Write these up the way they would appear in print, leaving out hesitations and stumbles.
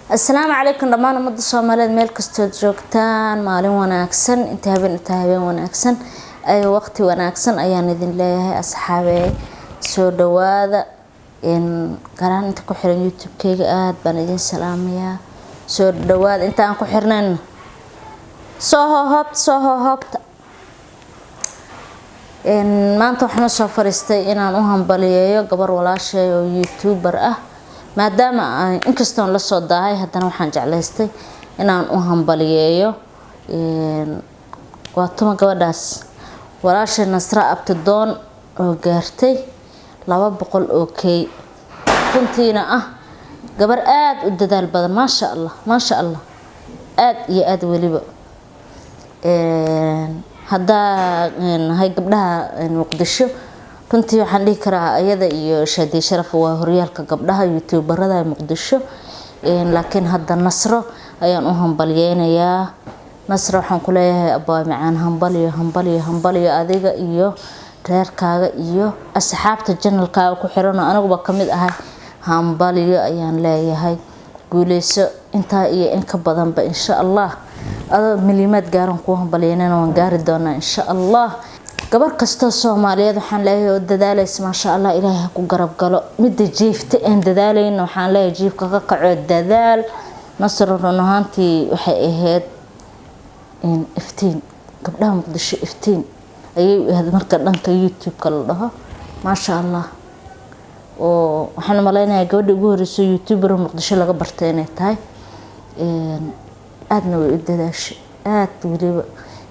Assalaamu calaykum dhammaan ummadda Soomaaliyeed meel kastood joogtaan. Maalin wanaagsan, inta habeen inta habeen wanaagsan ay waqti wanaagsan ayaan idin leeyahay. Asxaabe, soo dhawaada. Garaan inta ku xiran YouTube-kayga aad baan idin salaamayaa. Soo dhawaada. Inta aan ku xirnayn, soo hohoobta, soo hohoobta. Maanta waxaan usoo fariistay inaan u hambaliyeeyo gabar walaashay oo YouTuber ah. Maadaama inkastoon lasoo daahay, haddana waxaan jeclaystay inaan u hambaliyeeyo. Waa tuma gabadhaas? Walaashay Nasra Abtidoon oo gaartay 200 oo K. Runtiina ah gabar aada u dadaal badan, maasha Allah, maasha Allah, aada iyo aada. Weliba haddaa nahay gabdhaha Muqdisho, runtii waxaan dhihi karaa iyada iyo Shaadiye Sharaf waa horyaalka gabdhaha YouTuberada Muqdisho. Laakiin hadda Nasro ayaan u hambalyeynayaa. Nasro, waxaan ku leeyahay, abaa macaan, hambalyo, hambalyo, hambalyo, adiga iyo reerkaaga iyo asxaabta channelkaaga ku xiran oo aniguba kamid ahay. Hambalyo ayaan leeyahay. Guuleyso intaa iyo in ka badanba, insha Allah. Adoo milyimaad gaaran kuu hambalyeynana, waan gaari doonaa, insha Allah. Gabar kastoo Soomaaliyeed waxaan leeyahay oo dadaalaysa, maasha Allah, Ilaahay ha ku garab galo. Midda jiifta aan dadaalayna, waxaan leeyahay jiifka ka kaco, dadaal. Nasro run ahaantii waxay ahayd iftiin gabdhaha Muqdisho, iftiin ayay u ahayd marka dhanka YouTube-ka la dhaho, maasha Allah. Oo waxaan malaynayaa gabadha ugu horeysa YouTuber Muqdisho laga bartay inay tahay. Aadna way u dadaashay, aada weliba,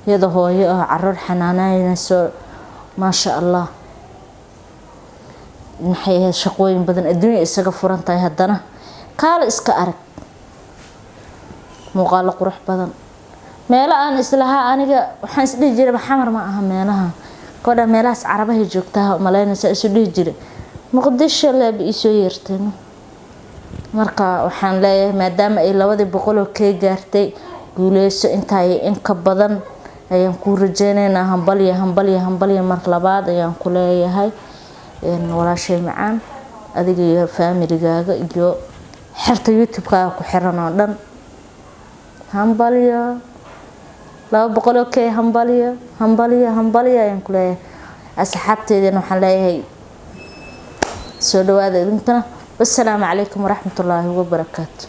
iyadoo hooyo ah, caruur xanaanaynayso, maasha Allah. Maxay ahayd, shaqooyin badan adduunya isaga furan tahay, haddana kaale iska arag, muuqaalo qurux badan. Meelo aan islahaa aniga waxaan isdhihi jiray Xamar ma aha meelaha gabadha, meelahaas Carabahay joogtaa malaynaysa isu dhihi jiray. Muqdisho leeba iisoo yeerteen. Marka waxaan leeyahay, maadaama ay 200-oo kee gaartay, guuleyso, intaa iyo in ka badan ayaan kuu rajeyneynaa. Hambalyo, hambalyo, hambalyo mar labaad ayaan ku leeyahay, walaashay macaan, adiga iyo faamiligaaga iyo xerta YouTube-kaaga ku xiran oo dhan. Hambalyo, 200-oo kee, hambalyo, hambalyo, hambalyo ayaan ku leeyahay. Asxaabteydana waxaan leeyahay soo dhawaada idinkana. Wassalaamu calaykum waraxmatullaahi wabarakaatu.